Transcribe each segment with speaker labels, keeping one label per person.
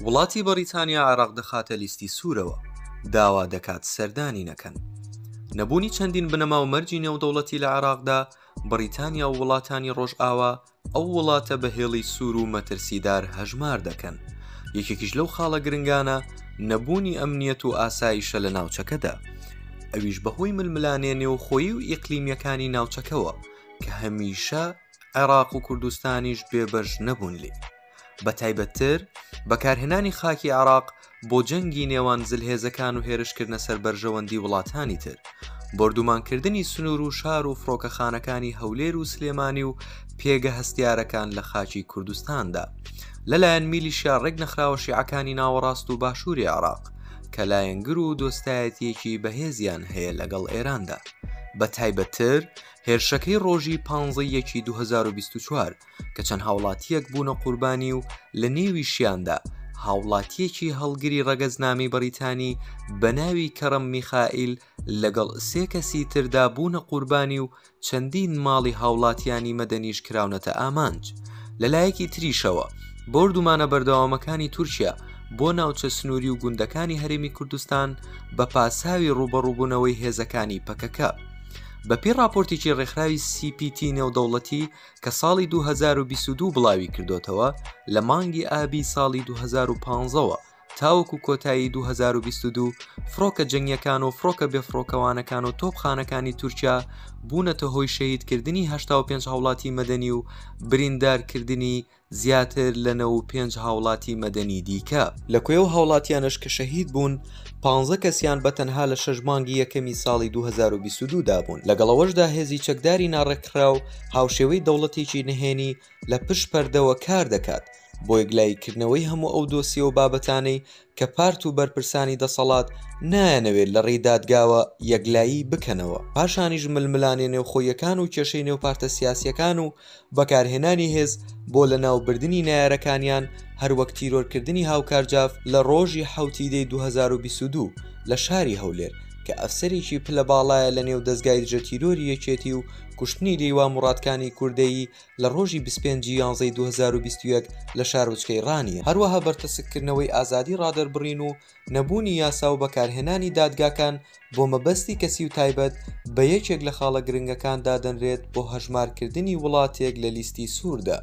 Speaker 1: وڵاتی بەڕیتانیا عێراق دەخاتە لیستی سوورەوە، داوا دەکات سەردانی نەکەن. نەبوونی چەندین بنەما و مەرجی نێودەوڵەتی لە عێراقدا، بەڕیتانیا و وڵاتانی ڕۆژئاوا ئەو وڵاتە بە هێڵی سوور و مەترسیدار هەژمار دەکەن. یەکێکیش لەو خاڵە گرنگانە نەبوونی ئەمنیەت و ئاسایشە لە ناوچەکەدا، ئەویش بەهۆی ململانێ نێوخۆیی و ئیقلیمییەکانی ناوچەکەوە کە هەمیشە عێراق و کوردستانیش بێبەش نەبوون لێی. بەتایبەتتر بەکارهێنانی خاکی عێراق بۆ جەنگی نێوان زلهێزەکان و هێرشکردنە سەر بەرژەوەندی وڵاتانی تر، بۆردومانکردنی سنوور و شار و فڕۆکەخانەکانی هەولێر و سلێمانی و پێگە هەستیارەکان لە خاکی کوردستاندا لەلایەن میلیشیا ڕێکنەخراوە شیعەکانی ناوەڕاست و باشووری عێراق کە لایەنگر و دۆستایەتییەکی بەهێزیان هەیە لەگەڵ ئێراندا بەتایبەتتر هێرشەکەی ڕۆژی 15 یەکی 2024 کە چەند هاوڵاتییەک بوونە قوربانی و لە نێویشیاندا هاوڵاتییەکی هەڵگری ڕەگەزنامەی بەڕیتانی بە ناوی کەڕەم میخائیل لەگەڵ سێ کەسی تردا بوونە قوربانی و چەندین ماڵی هاوڵاتیانی مەدەنیش کراونەتە ئامانج. لە لایەکی تریشەوە بۆردومانە بەردەوامەکانی تورکیا بۆ ناوچە سنووری و گوندەکانی هەرێمی کوردستان بە پاساوی ڕووبەڕووبوونەوەی هێزەکانی پەکەکە. بەپێی ڕاپۆرتێکی ڕێکخراوی سی پی تی نێودەوڵەتی کە ساڵی 2022 بڵاوی کردۆتەوە، لە مانگی ئابی ساڵی 2015 وە تاوەکو کۆتایی 2022 فڕۆکە جەنگیەکان و فڕۆکە بێفڕۆکەوانەکان و تۆپخانەکانی تورکیا بوونەتە هۆی شەهیدکردنی 85 هاوڵاتی مەدەنی و بریندارکردنی زیاتر لە 95 هاوڵاتی مەدەنی دیکە. لە کۆی ئەو هاوڵاتیانەش کە شەهید بوون، پانزە کەسیان بە تەنها لە شەش مانگی یەکەمی ساڵی 2022 دا بوون. لەگەڵ ئەوەشدا هێزی چەکداری ناڕێکخراو هاوشێوەی دەوڵەتێکی نهێنی لە پشت پەردەوە کار دەکات بۆ یەکلاییکردنەوەی هەموو ئەو دۆسیە و بابەتانەی کە پارت و بەرپرسانی دەسەڵات نایانەوێت لە ڕێی دادگاوە یەکلایی بکەنەوە. پاشانیش ململانێ نێوخۆییەکان و کێشەی نێو پارتە سیاسییەکان و بەکارهێنانی هێز بۆ لەناوبردنی نەیارەکانیان هەروەک تیرۆرکردنی هاوکار جاف لە ڕۆژی حەوتی دەی 2022 لە شاری هەولێر کە ئەفسەرێکی پلە باڵایە لە نێو دەزگای دژە تیرۆری یەکێتی و کوشتنی لیوا موڕادکانی کوردەیی لە ڕۆژی 25 ی یانزەی 2021 لە شارۆچکەی ڕانیە. هەروەها بەرتەسککردنەوەی ئازادی ڕادەربڕین و نەبوونی یاسا و بەکارهێنانی دادگاکان بۆ مەبەستی کەسی و تایبەت بە یەکێک لە خاڵە گرنگەکان دادەنرێت بۆ هەژمارکردنی وڵاتێک لە لیستی سووردا،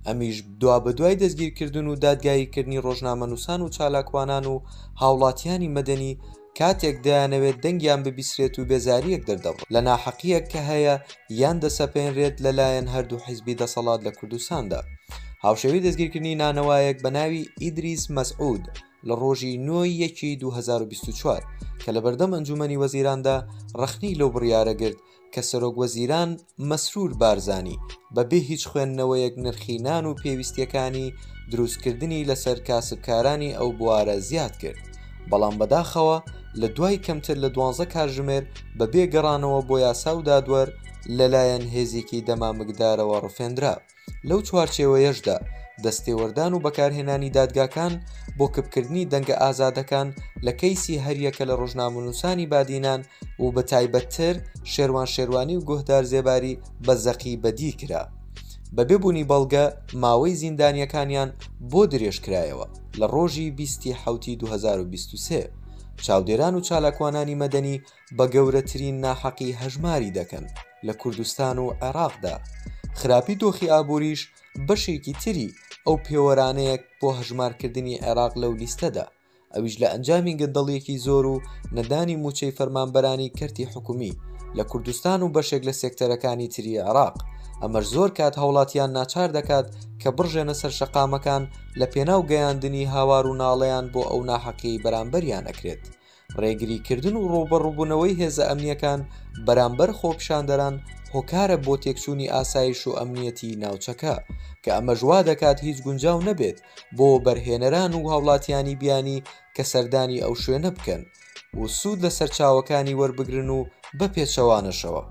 Speaker 1: ئەمیش دوابەدوای دەستگیرکردن و دادگاییکردنی ڕۆژنامەنووسان و چالاکوانان و هاوڵاتیانی مەدەنی کاتێک دەیانەوێت دەنگیان ببیسرێت و بێزارییەک دەردەبڕن لە ناحەقییەک کە هەیە یان دەسەپێنرێت لەلایەن هەردوو حیزبی دەسەڵات لە کوردستاندا. هاوشێوەی دەستگیرکردنی نانەوایەک بە ناوی ئیدریس مەسعود لە ڕۆژی نۆ ی یەکی 2024 کە لەبەردەم ئەنجومەنی وەزیراندا ڕەخنەی لەو بڕیارە گرت کە سەرۆک وەزیران مەسرور بارزانی بە بێ هیچ خوێندنەوەیەک نرخی نان و پێویستیەکانی دروستکردنی لەسەر کاسبکارانی ئەو بوارە زیاد کرد بەڵام بەداخەوە لە دوای کەمتر لە دوانزە کاتژمێر بە بێ گەڕانەوە بۆ یاسا و دادوەر لەلایەن هێزێکی دەمامکدارەوە ڕفێندرا. لەو چوارچێوەیەشدا دەستێوەردان و بەکارهێنانی دادگاکان بۆ کپکردنی دەنگە ئازادەکان لە کەیسی هەریەکە لە ڕۆژنامەنووسانی بادینان و بەتایبەتتر شێروان شێروانی و گۆهدار زێباری بە زەقی بەدی کرا بەبێ بوونی بەڵگە ماوەی زیندانیەکانیان بۆ درێژکرایەوە لە ڕۆژی بیستی حەوتی 2023 چاودێران و چالاکوانانی مەدەنی بە گەورەترین ناحەقی هەژماری دەکەن لە کوردستان و عێراقدا. خراپی دۆخی ئابووریش بەشێکی تری ئەو پێوەرانەیە بۆ هەژمارکردنی عێراق لەو لیستەدا، ئەویش لە ئەنجامی گەندەڵیەکی زۆر و نەدانی مووچەی فەرمانبەرانی کەرتی حکومی لە کوردستان و بەشێک لە سێکتەرەکانی تری عێراق، ئەمەش زۆر کات هاوڵاتیان ناچار دەکات کە بڕژێنە سەر شەقامەکان لە پێناو گەیاندنی هاوار و ناڵەیان بۆ ئەو ناحەقیەی بەرامبەریان ئەکرێت. ڕێگریکردن و ڕووبەڕووبوونەوەی هێزە ئەمنییەکان بەرامبەر خۆپیشاندەران هۆکارە بۆ تێکچوونی ئاسایش و ئەمنیەتی ناوچەکە، کە ئەمەش وا دەکات هیچ گونجاو نەبێت بۆ وەبەرهێنەران و هاوڵاتیانی بیانی کە سەردانی ئەو شوێنە بکەن و سوود لە سەرچاوەکانی وەربگرن و بە پێچەوانەشەوە.